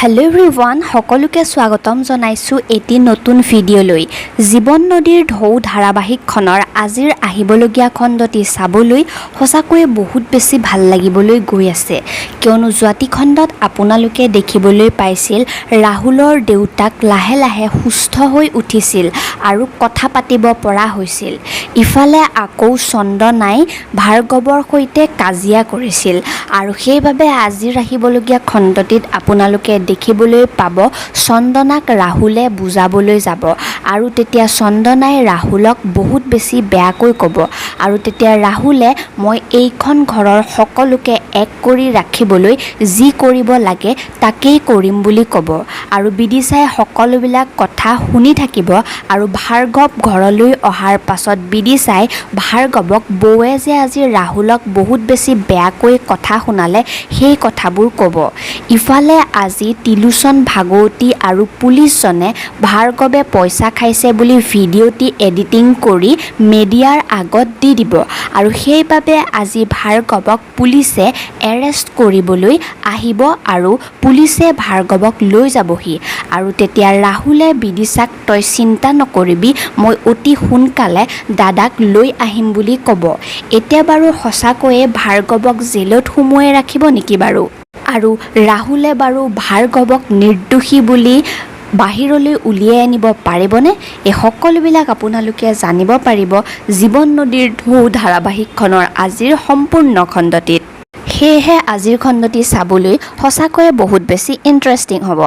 Hello' everyone, সকলোকে স্বাগতম জনাইছোঁ এটি নতুন ভিডিঅ'লৈ। জীৱন নদীৰ ঢৌ ধাৰাবাহিকখনৰ আজিৰ আহিবলগীয়া খণ্ডটি চাবলৈ সঁচাকৈয়ে বহুত বেছি ভাল লাগিবলৈ গৈ আছে, কিয়নো যোৱাটি খণ্ডত আপোনালোকে দেখিবলৈ পাইছিল ৰাহুলৰ দেউতাক লাহে লাহে সুস্থ হৈ উঠিছিল আৰু কথা পাতিব পৰা হৈছিল। ইফালে আকৌ চন্দনাই ভাৰ্গৱৰ সৈতে কাজিয়া কৰিছিল আৰু সেইবাবে আজিৰ আহিবলগীয়া খণ্ডটিত আপোনালোকে দেখিবলৈ পাব চন্দনাক ৰাহুলে বুজাবলৈ যাব আৰু তেতিয়া চন্দনাই ৰাহুলক বহুত বেছি বেয়াকৈ ক'ব আৰু তেতিয়া ৰাহুলে মই এইখন ঘৰৰ সকলোকে এক কৰি ৰাখিবলৈ যি কৰিব লাগে তাকেই কৰিম বুলি ক'ব আৰু বিদিশাই সকলোবিলাক কথা শুনি থাকিব। আৰু ভাৰ্গৱ ঘৰলৈ অহাৰ পাছত বিদিশাই ভাৰ্গৱক বৌৱে যে আজি ৰাহুলক বহুত বেছি বেয়াকৈ কথা শুনালে, সেই কথাবোৰ ক'ব। ইফালে আজি ত্ৰিলোচন ভাগৱতী আৰু পুলিচজনে ভাৰ্গৱে পইচা খাইছে বুলি ভিডিঅ'টি এডিটিং কৰি মেডিয়াৰ আগত দি দিব আৰু সেইবাবে আজি ভাৰ্গৱক পুলিচে এৰেষ্ট কৰিবলৈ আহিব আৰু পুলিচে ভাৰ্গৱক লৈ যাবহি। আৰু তেতিয়া ৰাহুলে বিদিশাক তই চিন্তা নকৰিবি, মই অতি সোনকালে দাদাক লৈ আহিম বুলি ক'ব। এতিয়া বাৰু সঁচাকৈয়ে ভাৰ্গৱক জেলত সুমুৱাই ৰাখিব নেকি বাৰু? আৰু ৰাহুলে বাৰু ভাৰ্গৱক নিৰ্দোষী বুলি বাহিৰলৈ উলিয়াই আনিব পাৰিবনে? এই সকলোবিলাক আপোনালোকে জানিব পাৰিব জীৱন নদীৰ ঢৌ ধাৰাবাহিকখনৰ আজিৰ সম্পূৰ্ণ খণ্ডটিত। সেয়েহে আজিৰ খণ্ডটি চাবলৈ সঁচাকৈয়ে বহুত বেছি ইণ্টাৰেষ্টিং হ'ব।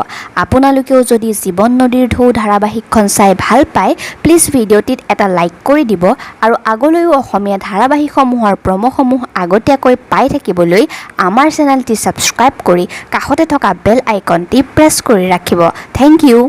আপোনালোকেও যদি জীৱন নদীৰ ঢৌ ধাৰাবাহিকখন চাই ভাল পায়, প্লিজ ভিডিঅ'টিত এটা লাইক কৰি দিব আৰু আগলৈও অসমীয়া ধাৰাবাহিকসমূহৰ প্ৰম'সমূহ আগতীয়াকৈ পাই থাকিবলৈ আমাৰ চেনেলটি ছাবস্ক্ৰাইব কৰি কাষতে থকা বেল আইকনটি প্ৰেছ কৰি ৰাখিব। Thank you.